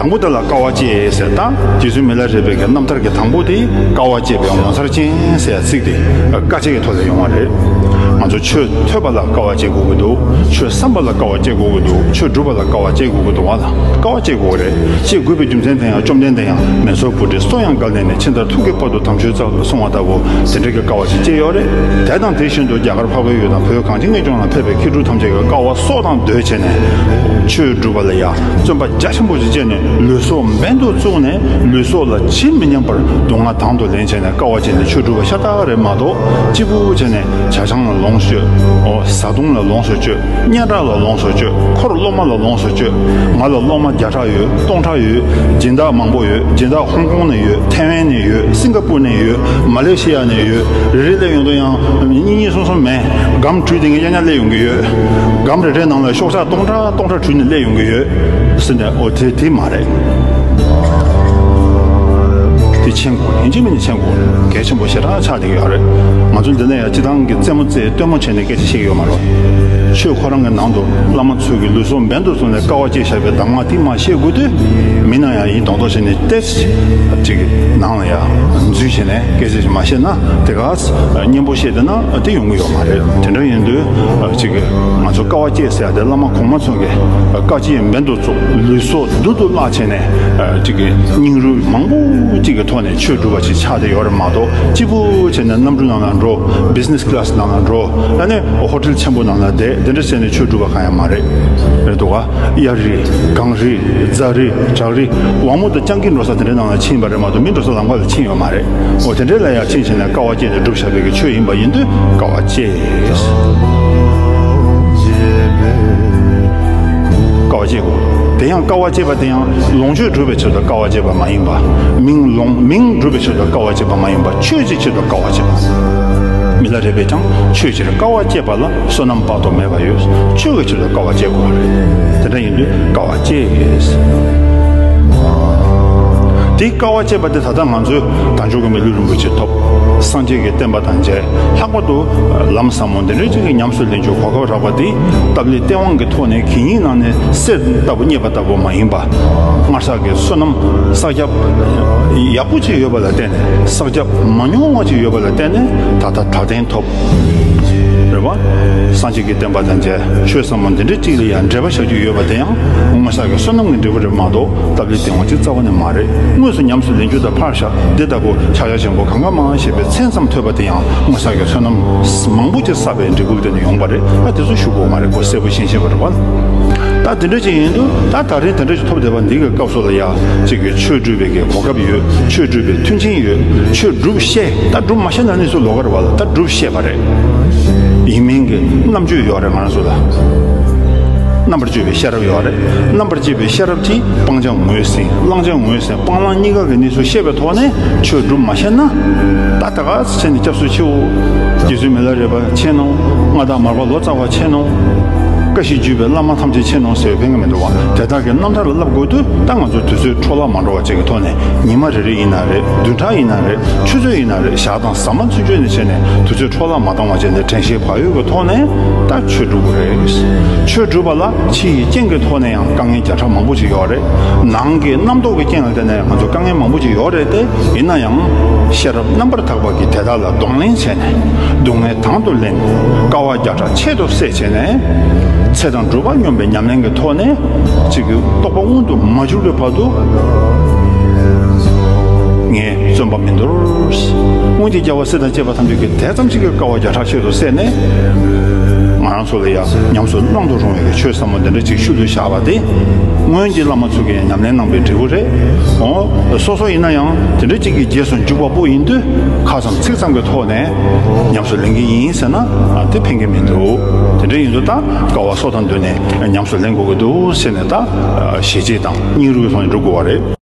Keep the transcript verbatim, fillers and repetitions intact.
དང་པོ་དེ་ལ་དཀའ་བ་སྤྱད་ཟེར། ད་རྗེ་བཙུན་མི་ལ་རས་པའི་གི་རྣམ་ཐར་གྱི་དང་པོ་དེ་དཀའ་བ་སྤྱད་པའི་ངོ་མཚར་ཅན་ཟེར་ཡ་ཚིག་དེ་དཀའ་སྤྱད་ཀྱི་ཐོག་ལ་ཡོང་བ་རེད། ང་ཚོ་ཆོས་ཐོས་པ་ལ་དཀའ་བ་སྤྱད་དགོས་ཀྱི་འདུག་ཆོས་བསམ་པ་ལ་དཀའ་བ་སྤྱད་དགོས་ཀྱི་འདུག་ཆོས་སྒྲུབ་པ་ལ་དཀའ་བ་སྤྱད་དགོས་ཀྱི་འདུག་བ་ལ་དཀའ་བ་སྤྱད་དགོས་རེད། སྤྱད་དགོས་པའི་རྒྱུ་མཚན་དེ་ཡང་བཅོམ་ལྡན་འདས་ཡང་མེ་སོར་བུ་ཏྲའི་སོ་ཡང་བཀལ་ནས་ནི་ཕྱི་མཐར་ཐུགས་ཀྱི་དཔལ་དུ་དམ་ཆོས་སྩལ་ལོ་གསུང་བ་ལྟ་བུ་དེ་འདྲ་གི་དཀའ་བ་ཞིག་སྤྱད་ཡོད་རེད། དེ་དང་དེ་བཞིན་དུ་རྒྱ་གར་འཕགས་པའི་ཡུལ་དང་བོད་གངས་ཅན་གྱི་ལྗོངས་ལ་ཕེབས་པའི་མཁས་གྲུབ་ཐམས་ཅད་ཀྱིས་དཀའ་བ་སྲོག་དང་བསྡོས་བྱས་ནས་ཆོས་སྒྲུབ་པ་ལ་ཡང་བརྩོན་པ་རྒྱ་ཆེན་པོ་ཞིག་བསྐྱེད་ནས་ལུས་སྲོག་འབེན་དུ་བཙུགས་ནས་ལུས་སྲོག་ལ་ཇི་མི་སྙམ་པར་སྡུག་བསྔལ་དང་དུ་ལེན་བྱས་ནས་དཀའ་བ་སྤྱད་ནས་ཆོས་སྒྲུབ་པ་ཤ་སྟག་རེད་མ་གཏོགས། གཅིག་པུ་བྱས་ནས་ཇ་ཆང་ལ་ལོངས་སྤྱོད། ཨོ་བཟའ་བཏུང་ལ་ལོངས་སུ་སྤྱོད། སྙན་གྲགས་ལ་ལོངས་སུ་སྤྱོད། འཁོར་སློབ་མ་ལ་ལོངས་སུ་སྤྱོད། ང་ལ་སློབ་མ་བརྒྱ་ཕྲག་ཡོད། སྟོང་ཕྲག་ཡོད། སྦྱིན་བདག་མང་པོ་ཡོད། སྦྱིན་བདག་ཧོང་ཀོང་ནས་ཡོད། ཐའེ་ཝན་ནས་ཡོད། སིང་ག་པུར་ནས་ཡོད། མ་ལེ་ཤི་ཡ་ནས་ཡོད། རེ་རེ་སླེབས་ཡོང་དུས་ཡང་གཉིས་གཉིས་གསུམ་གསུམ་མིན། སྒམ་དྲུས་དེ་ངས་གཡར་ཉག་སླེབས་ཡོང་གི་ཡོད། སྒམ་རེ་རེའི་ནང་ལ་ཤོག་ཆག་སྟོང་ཕྲག་སྟོང་ཕྲག་དྲུས་ནས་སླེབས་ཡོང་གི་ཡོད་ཟེར་ནས། ཨོ་དེ་དེ་མ་རེད། དེ་མཁྱེན་དགོས། ཡིན་གཅིག་མིན་གཅིག་མཁྱེན་དགོས། གལ་ཆེན་པོ་ཞེ་དྲག་ཆགས་བསྡད་ཀྱི་ཡོད་རེད། ང་ཚོ་འདི་ནས་ཡང་སྤྱི་བཏང་གི་རྩེད་མོ་རྩེ་སྟོན་མོ་བྱས་ནས་སྐད་ཆ་བཤད་ཀྱི་ཡོད་མ་རེད། ཆོས་ཁོ་རང་གི་ནང་དུ་བླ་མ་ཚོས་ཀྱི་ལུས་སྲོག་འབེན་དུ་བཙུགས་ནས་དཀའ་བ་སྤྱད་བཞག་པའི་གདམས་ངག་དེ་མ་བཤད་དགོས་དུས། མི་ན་ཡང་ཡིན་མདོག་མདོག་བྱས་ནས་ཏེ་ཅིག་ནང་ལ་ཡང་འཛུལ་བྱས་ནས་སྐད་ཆ་ཞིག་མ་བཤད་ན། དེ་ག་སྙན་པོ་བཤད་བསྡད་ན་དེ་ཡོང་གི་ཡོད་མ་རེད། དེ་འདྲ་ཡིན་དུས་ཅིག་ང་ཚོ་དཀའ་བ་སྤྱད་ཟེར་ཡ་དེ་བླ་མ་གོང་མ་ཚོ་གིས་དཀའ་སྤྱད་འབེན་དུ་བཙུགས། ལུས་སྲོག་རྡུལ་དུ་བརླག་བྱས་ནས་ཅིག་སྙིང་རུས་མང་པོ་ཅིག་གི་ཐོག་ནས་ཆོས་སྒྲུབ་པ་ཅིག་ཆགས་བསྡད་ཡོད་རེད་མ་གཏོགས། གཅིག་པུ་བྱས་ནས་གནམ་གྲུ་ནང་ལ་འགྲོ། བྷི་ཛི་ནེ་སི་ཀི་ལ་སི་ནང་ལ་འགྲོ། ཨ་ནི་ཧོ་ཊེལ་ཆེན་པོ་ནང་ལ་བསྡད། དེ་འདྲ་བྱས་ནས་ཆོས་སྒྲུབ་པ་གང་ཡང་མ་རེད། རེད་འདུག་ག་གཡའ་རི། གངས་རི། རྫ་རི། བྲག་རི། ཝང་མོ་དང་སྤྱང་ཀི་འགྲོ་ས་དེ་འདྲའི་ནང་ལ་ཕྱིན་པ་རེད་མ་གཏོགས། མི་འགྲོ་ས་ལམ་ཁ་ལ་ཕྱིན་ཡོད་མ་རེད། འོ་དེ་འདྲའི་ལ་ཡང་ཕྱིན་བྱས་ནས་དཀའ་བ་སྤྱད་ནས་སྒྲུབ་བཞག་པའི་གི་ཆོས་ཡིན་པ་ཡིན་དུས་དཀའ་བ་སྤྱད། དཀའ་བ་སྤྱད་དགོས། དེ་ཡང་དཀའ་བ་སྤྱད་པ་དེ་ཡང་ལོངས་སྤྱོད་སྒྲུབ་པའི་ཆེད་དུ་དཀའ་བ་སྤྱད་པ་མ་ཡིན་པ། མིང་ལོངས་མིང་སྒྲུབ་པའི་ཆེད་དུ་དཀའ་བ་སྤྱད་པ་མ་ཡིན་པ། ཆོས་ཀྱི་ཆེད་དུ་དཀའ་བ་སྤྱད་པ། མི་ལ་རས་པས་ཀྱང་ཆོས་ཕྱིར་དཀའ་བ་སྤྱད་པ་ལ་བསོད་ནམས་དཔག་ཏུ་མེད་པ་ཡོད། ཆོས་ཀྱི་ཆེད་དུ་དཀའ་བ་སྤྱད་དགོས་པ་རེད། དེ་འདྲ་ཡིན་དུས་དཀའ་བ་སྤྱད། དེ་དཀའ་བ་སྤྱད་པ་དེ་ད་ལྟ་ང་ཚོས་དལ་འབྱོར་གྱི་མི་ལུས་རིན་པོ་ཆེ་ཐོབ། སངས་རྒྱས་ཀྱི་བསྟན་པ་དང་མཇལ། ལྷག་པར་དུ་ལམ་ཟབ་མོ་འདི་འདྲའི་ཅིག་གི་ཉམས་སུ་ལེན་རྒྱུ་གོ་སྐབས་རག་པ་དེ་སྟབས་ལེགས་སྟེས་དབང་གི་ཐོག་ནས་གད་སྙིགས་ནང་ནས་གསེར་ལྟ་བུ་རྙེད་པ་ལྟ་བུ་མ་ཡིན་པ། སྔར་བསགས་ཀྱི་བསོད་ནམས་བསགས་རྒྱབ་ཡག་པོ་ཅིག་ཡོད་པ་ལ་བརྟེན་ནས། བསགས་རྒྱབ་མ་ཉུང་བ་ཅིག་ཡོད་པ་ལ་བརྟེན་ནས་ད་ལྟ་དལ་རྟེན་ཐོབ། རེད་བ། སངས་རྒྱས་ཀྱི་བསྟན་པ་དང་མཇལ། ཆོས་ཟབ་མོ་འདི་འདྲའི་ཅིག་ལ་ཡང་འབྲེལ་བ་བཞག་རྒྱུ་ཡོད་པ་དེ་ཡང་སྔར་བསགས་ཀྱི་བསོད་ནམས་ཀྱི་འབྲས་བུ་རེད་མ་གཏོགས། སྟབས་ལེགས་སྟེས་དབང་ཅིག་རྩ་བ་ནས་མ་རེད། དངོས་སུ་ཉམས་སུ་ལེན་རྒྱུ་དང་ཕར་བཞག་འདི་ལྟ་བུ་ཕྱག་རྒྱ་ཆེན་པོ་གང་ག་མང་ཞེས་པའི་མཚན་ཙམ་ཐོས་པ་དེ་ཡང་སྔར་བསགས་ཀྱི་བསོད་ནམས་མང་པོ་ཅིག་བསགས་པའི་འབྲས་བུ་དེ་ནས་ཡོང་བ་རེད། ཨ་དེ་ཚོ་ཞུ་དགོས་མ་རེད། ཁོ་གསལ་པོ་ཤེས་ཤེས་པ་རེད་བ། ད་དེ་འདྲ་ཅིག་ཡིན་དུས་ད་ད་རིང་དེ་འདྲ་ཅིག་ཐོབ་བསྡད་པ་འདི་གི་སྐབས་སུ་ལ་ཡ་ཅིག་གི་ཆོས་སྒྲུབ་པའི་གི་གོ་སྐབས་ཡོད། ཆོས་སྒྲུབ་པའི་མཐུན་རྐྱེན་ཡོད། ཆོས་སྒྲུབ་ཤེས། ད་སྒྲུབ་མ་ཤེས་ན་ནི་སུ་ལོགས་ཀ་རེད་བ་ལ། ད་སྒྲུབ་ཤེས་པ་རེད། ཡིན་མིན་གྱི་རྣམ་དཔྱོད་ཡོད་རེད་ང་རང་ཚོ་ལ། རྣམ་པར་དཔྱོད་པའི་ཤེས་རབ་ཡོད་རེད། རྣམ་པར་དཔྱོད་པའི་ཤེས་རབ་ཀྱིས་སྤང་བྱ་ངོས་ཟིན། བླང་བྱ་ངོས་ཟིན། སྤང་བླང་གཉིས་ཀ་གི་གནས་ཚུལ་ཤེས་པའི་ཐོག་ནས་ཆོས་སྒྲུབ་མ་ཤེས་ན། ད་ད་ག་ཚེ་ནི་སྐྱབས་སུ་མཆིའོ། རྗེ་བཙུན་མི་ལ་རས་པ་མཁྱེན་ནོ། མངའ་བདག་མར་པ་ལོ་ཙཱ་བ་མཁྱེན་ནོ། བཀྲ་ཤིས་བརྒྱུད་པའི་བླ་མ་ཐམས་ཅད་མཁྱེན་ནོ་ཟེར་བའི་ཕན་གྱི་མི་འདུག་བ། དེ་དག་གི་རྣམ་ཐར་ལ་བསླབ་དགོས་དུས་ད་ང་ཚོ་དུས་ཚོད་འཕྲོ་བརླག་མ་འགྲོ་བ་བཅས་ཀྱི་ཐོག་ནས། ཉི་མ་རེ་རེ་ཡིན་ན་རེད། བདུན་ཕྲག་ཡིན་ན་རེད། ཆུ་ཚོད་ཡིན་ན་རེད། ཞག་དང་ཟ་མ་ཚུན་ཆད་ནས་བྱས་ནས་དུས་ཚོད་འཕྲོ་བརླག་མ་བཏང་བ་བྱས་ནས་དྲན་ཤེས་བག་ཡོད་ཀྱི་ཐོག་ནས་ད་ཆོས་སྒྲུབ་དགོས་རེད། ཆོས་སྒྲུབ་པ་ལ་ཕྱི་ཡི་རྐྱེན་གྱི་ཐོག་ནས་ཡང་དཀའ་ངལ་བརྒྱ་ཕྲག་མང་པོ་ཞིག་ཡོད་རེད། ནང་གི་རྣམ་རྟོག་གི་རྐྱེན་ལ་བརྟེན་ནས་ང་ཚོ་དཀའ་ངལ་མང་པོ་ཞིག་ཡོད་རེད་དེ། ཡིན་ན་ཡང་ཤེས་རབ་རྣམ་པར་དག་པ་གིས་དེ་དག་ལ་གདོང་ལེན་བྱས་ནས། སྡུག་བསྔལ་དང་དུ་ལེན། དཀའ་བ་བརྒྱ་ཕྲག་ཆེད་དུ་བསལ་བྱས་ནས། ཚེ་དང་སྒྲུབ་པ་སྙོམས་པའི་ཉམས་ལེན་གྱི་ཐོག་ནས་ཅིག་གི་རྟོགས་པ་མངོན་དུ་མ་གྱུར་བའི་བར་དུ་ངས་བརྩོན་པ་མི་འདོར། སྔོན་གྱི་རྒྱལ་བ་སྲས་དང་བཅས་པ་ཐམས་ཅད་ཀྱིས་དེ་ཙམ་ཞིག་གི་དཀའ་བ་བརྒྱ་ཕྲག་ཆེད་དུ་བསལ་ནས། ང་རང་ཚོ་ལ་ཡང་ཉམས་སུ་བླང་དུ་རུང་བའི་ཆོས་ཟབ་མོ་འདི་འདྲ་ཅིག་ཤུལ་དུ་བཞག་པ་དེ། སྔོན་གྱི་བླ་མ་ཚོ་གིས་ཡང་ཉམས་ལེན་གནང་པའི་འབྲས་བུ་རེད། འོ། སོ་སོ་ཡིན་ན་ཡང་དེ་འདྲ་ཅིག་གི་རྗེས་སུ་འཇུག་པ་པོ་ཡིན་དུས། ཁ་ཙམ་ཚིག་ཙམ་གྱི་ཐོག་ནས་ཉམས་སུ་ལེན་གྱི་ཡིན་ཟེར་ན། ཨ། དེ་ཕན་གྱི་མི་འདུག་དེ་འདྲ་ཡིན་དུས་ད་དཀའ་བ་སྲོག་དང་བསྡོས་ནས་ཉམས་སུ་ལེན་དགོས་ཀྱི་འདུག་ཟེར་ནས། ད་ཞི་བྱེད་དང་སྙིང་རུས་ཀྱི་ཐོག་ནས་སྒྲུབ་དགོས་པ་རེད།